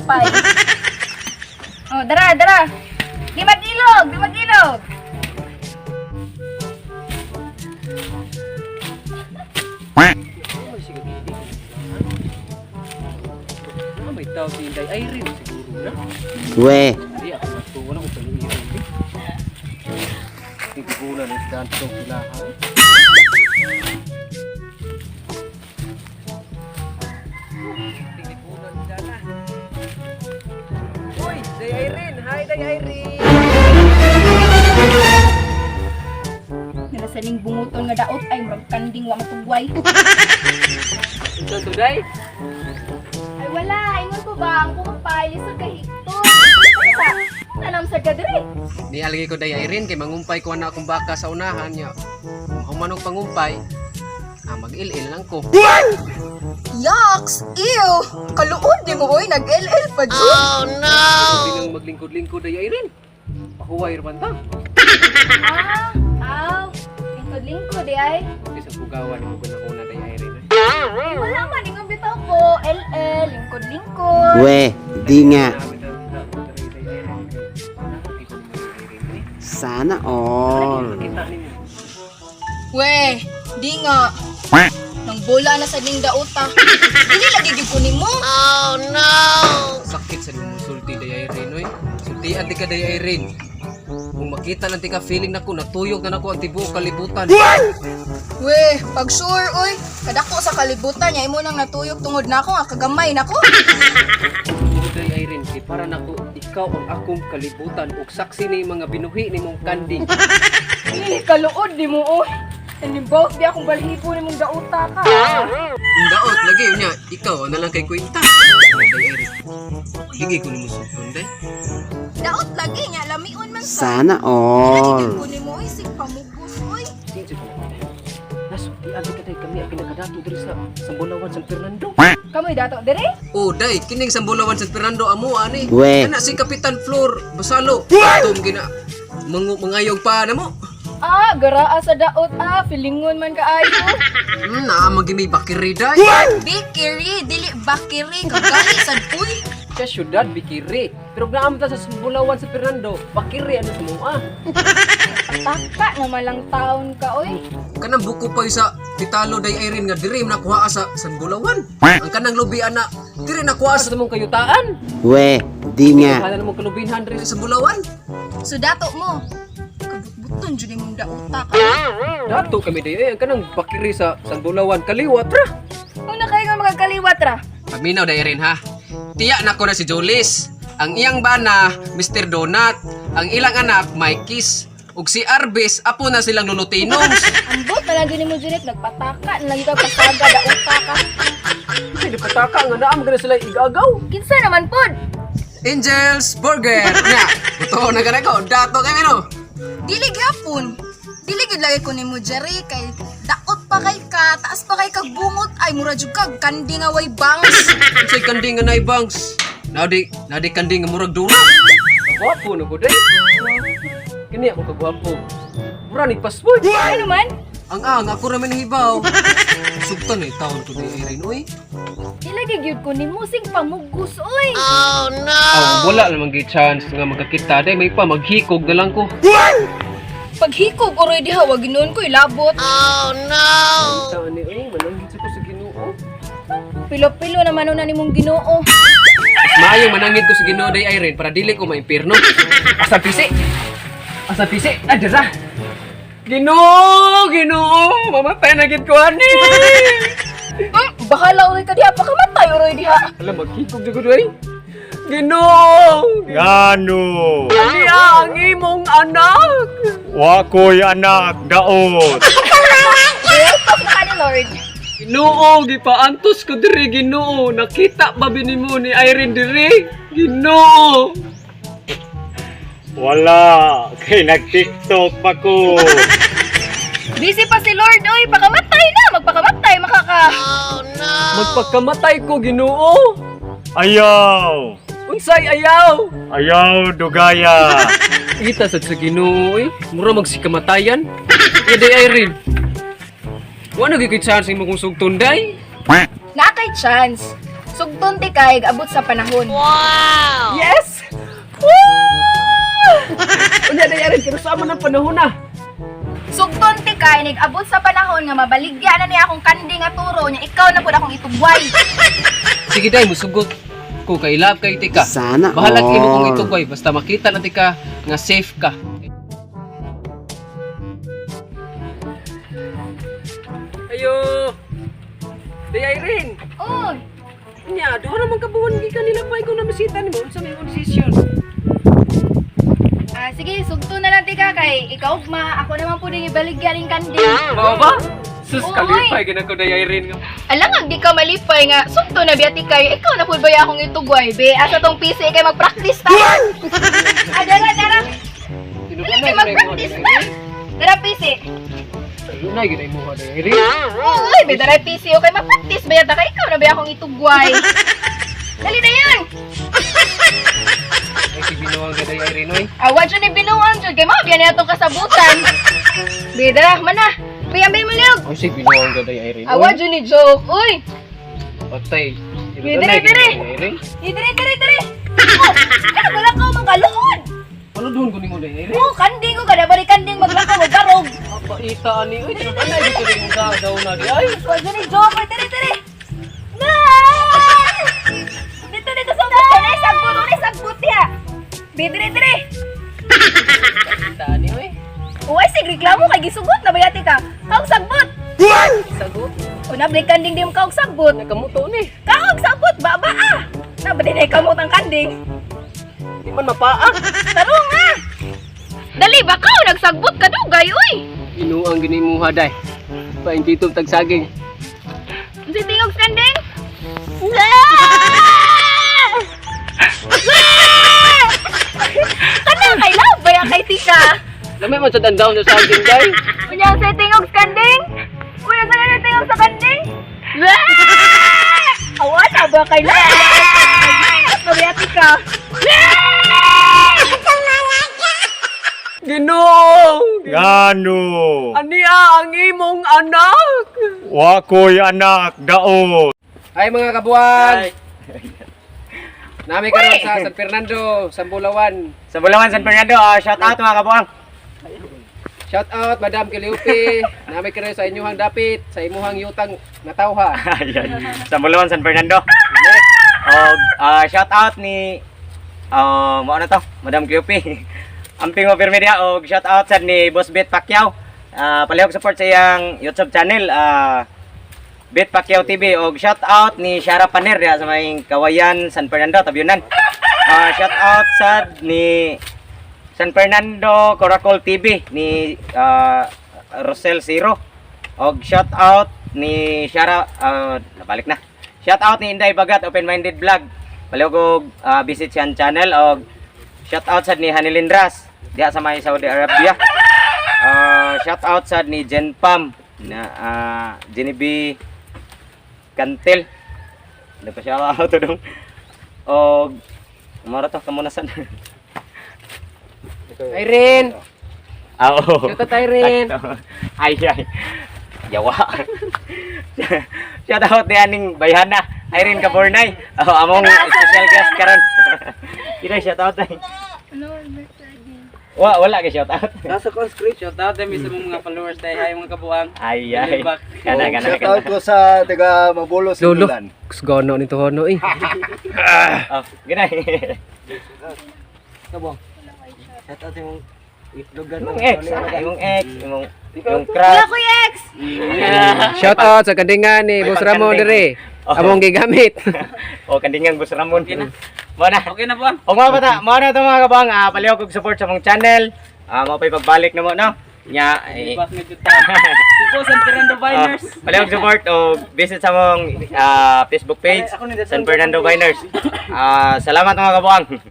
Pangumpay. Oh, dara, dara. Di magilog, di magilog. Ay, sige, gigi. Ah, may tao si Inday Irene siguro na. We. Hindi ako matuwa na kung paano iyon. Titibunan ng isdaan itong kilahan. Titibunan isdaan na. Uy, Day Irene! Hi, Day Irene! Nalasaning bunguton nga daot ay murag kanding wa matugway. Ito to, Day? Ay wala, ingon ko ba ang kumpay lisod ka higto. Sa tanam sa kadiri. Ni alagi ko Day Irene kay mangumpay ko na akong baka sa unahan niya. Kung humanog pangumpay, mag-il-il lang ko. Yaks! Ew! Kaluod di mo oy, nag-LL pa jud. Hindi nang maglingkod-lingkod, Day Irene. Pahuway raman ta. Ah, aw. Lingkod-lingkod di ay. Di sa pugawan mo ba na Day Irene? Ay wala man ingon bitaw ko. LL, lingkod-lingkod. We. Di nga. Sana all. We, di nga. Nang bola na sa ding dauta. Dili lagi gyud ko nimo. Sakit sa imong sulti, Day Irene oy. Sultian di ka, Day Irene. Kung makita lang ti ka feeling nako natuyog na nako ang tibuok kalibutan. We, pag sure oy, kadako sa kalibutan nya imo nang natuyok tungod nako nga kagamay nako. Tungod, Day Irene, kay para nako ikaw ang akong kalibutan ug saksi ni mga binuhi nimong kanding. Eh, kaluod di mo oy. Animbaw di akong balhibo nimong dauta ka. Ang daot lagi niya, ikaw na lang kay kwenta. Day Irene. Ligi ko nimo sulton, Day. Daot lagi nya lamion man sa. Sana Lagi gyud all. ko nimo oy sig pamugos oy. Sinso ka na, Day. Nasultian di ka, Day, kami ang pinakadato diri sa Sambulawan San Fernando. Kamoy dato diri. Oh, day, kining Sambulawan San Fernando amo ani. We. Kana si Kapitan Flor Basalo. Atom gina mangayog pa namo. Ah, garaa sa daot ah, feelingon man kaayo. Naa magimi bakiri day. Bikiri, dili bakiri kagali sad uy. Sa syudad Bikiri. Pero naam ta sa Sambulawan San Fernando, bakiri ano sa mua. Taka na malang taon ka oy. Kanang buko pa sa Titalo day Irene nga diri nakuha sa Sambulawan. Ang kanang lubi ana diri nakuha sa mong kayutaan. We. Di nga. Kana mong kalubinhan diri sa Sambulawan. So dato mo. Kabutbuton jud nimong dauta ka. Dato kami day ay ang kanang bakiri sa Sambulawan kaliwat ra. Kung na kayo nga magkaliwat ra. Paminaw day Irene ha. Tiya nako na si Jolis. Ang iyang bana, Mr. Donut. Ang ilang anak, Mikey's. Ug si Arbis, apo na silang lulutinong. Ambot na lagi nimo Junet, nagpataka na lagi ka pasaga dauta ka. Kasi di pataka nga naam gana sila igagaw. Kinsa naman pod? Angel's Burger. Nya, totoo na gana ko. Dato kami no. Dili gyapon. Dili gyud lagi ko nimo Jerry kay daot pa kay ka, taas pa kay kag bungot ay mura jud kag kandi nga way bangs. Unsay kanding nga naibangs? Nadi, nadi kanding nga murag dura. Gwapo na ko day. Kini ako kagwapo. Mura ni pasboy. Ano man? Ang ang ako ra man hibaw. Sugtan eh taon to day Irene oy. Di lagi gyud ko nimo sing pamugos oy. Aw, wala namang gay chance nga magkakita day may pa maghikog na lang ko. Paghikog oroy diha wa ginuon ko ilabot. Taon ni oy, mananggit ko sa Ginoo. Pilo-pilo naman una nimong Ginoo. Mas maayong manangit ko sa Ginoo day Irene para dili ko maimpirno. Asa pisi? Asa pisi? Ah, dira. Ginoo, Ginoo, mamatay na gid ko ani. Bahala oroy ka diha pakamatay oroy diha. Alam maghikog jud ko day. Ginoo, Ngano? niya ang imong anak. Wa ko'y anak daot. Real talk na ka ni Lord. Ginoo, gipaantos ko diri Ginoo. Nakita ba binimo ni Irene diri? Ginoo. Wala, kay nag-TikTok pa ko. Busy pa si Lord oy, pakamatay na, magpakamatay makaka. Magpakamatay ko Ginoo. Ayaw! Unsay ayaw? Ayaw dugaya. Kita sad sa Ginoo eh. Mura magsikamatayan. Ede Irene. Wala gyud kay chance mo kung sugton day. Na kay chance. Sugton ti kay abot sa panahon. Yes! Woo! Unya, Day Irene, kaya sama ng panahon na. Sugton ti kay nag-abot sa panahon nga mabaligya na niya akong kanding nga turo nya ikaw na pud akong itugway. Sige, Day, musugot ko kay love kay tika. Sana Bahalag imo kong all. itugway basta makita na tika nga safe ka. Ayo. Day Irene. Uy, Nya, duha naman ka buwan gikan nila pa ikaw na misita nimo unsa may imong desisyon? Ah, sige, sugto na lang tika kay ikaw ma, ako naman pud ning ibaligya ning kanding. Mao ba? Sus, Uy. kalipay gina ko, Day Irene. Alam nga, di ka malipay nga, sugto na biya kay ikaw na pud ba akong itugway be? Asa tong PC kay mag-practice ta. Ah, dara dara. Dali kay mag-practice ta. Dara PC. Ayun na gina imo Day Irene. Uy, be dara PC okay mag-practice ba yata kay ikaw na ba akong itugway. Dali na yun. Ay si binuang ka, Day Irene, oy. Awa dyan ni binuang dyan. Kay mga biyan niya itong kasabutan. Be, dara, mana. Be, ambil mo liog. Ay si binuang ka, Day Irene. Awa dyan ni joke. Uy, Patay. Dire, dire. Irene. Dire, dire, dire. Oh, ano wala ka mga luod. Ano doon ko nimo, Day Irene? Oh, kanding ko kada balik kanding maglakaw og garog. Paita ani oy, tinanay dito rin mo daw na di ay. Awa dyan ni joke. Uy, dire, dire. Na! Dito, dito, sa buti. Nay, sagbot, uy, sagbot ya. Be, dire, dire. Paita ani oy. Uy, sig reklamo kay gisugot na bayati ka. Kaog sagbot. Sagot. Una, balik kanding di mo kaog sagbot. Nakamuto ni. Kaog sagbot, baba ah. Na ba din ay kamot ang kanding? Di man mapaa. Tarong ah. Dali ba ka nagsagbot ka dugay uy. Inuang gini mo haday. Paingkitong tagsaging. Unsa tingog sa kanding? Kana kay love ba kay tika? Lamay man sa dandaw sa saging day. Unya unsa tingog sa kanding? Uy, unsa na tingog sa kanding? Awa na ba kay love? Ba tika? Ginoo! Ngano? Ania ang imong anak. Wa ko'y anak, daot. Hi mga kabuan. Nami karon sa San Fernando, Sambulawan. Sa Bulawan, San Fernando, shout out mga kabuang. Shout out Madam Cleope. Nami karon sa inyuhang dapit, sa imuhang yutang natawha. Ayan. Sa Bulawan, San Fernando. Og shout out ni mao na to, Madam Cleope. Amping mo pirmi diha og shout out sad ni Boss Bet Pacquiao. Palihog support sa iyang YouTube channel, Bet Pacquiao TV, og shout out ni Shara Paner diha sa may Kawayan, San Fernando, Tabyunan. Shout out sad ni San Fernando Coracol TV ni Rosel Zero. Og shout out ni Shara, nabalik na. Shout out ni Inday Bagat Open Minded Vlog. Palihog og visit siyang channel, og shout out sad ni Hanilin Ras diha sa may Saudi Arabia. Shout out sad ni Jen Pam na Genevieve Cantel. Ano pa siya out dong. Og mara to kamo na sad. Irene, Oo. shout out Irene. Sakto. Ay, ay. Yawa. Shout out ni aning bayhana. Irene Cabornay. Oh, among special guest karon. Ina shout out ay. Wa wala kay shout out. Nasa ko script, shout out din sa mga followers tayo, hi mga kabuang. Ay ay. Back. Kana kana Shout out kana. ko sa taga Mabulo sa Lolo. Dulan. Kusgono nito hono eh. Oh, ginay. Shout out yung itlogan. Imong ex, imong ex, imong imong Wala crush. ko ex. Shout out sa kandingan ni Ay, Boss Ramon pagkanding. dire. Oh. Among gigamit. Oh, kandingan Boss Ramon. Mo na. Okay na buang. O mga bata, mao na to mga kabuang, palihog og support sa mong channel. Mao pa'y pagbalik na mo no. Nya, eh, Back na jud ta. Sipo San Fernando Biners. Palihog support o visit sa mong Facebook page, San Fernando Biners. Salamat mga kabuang.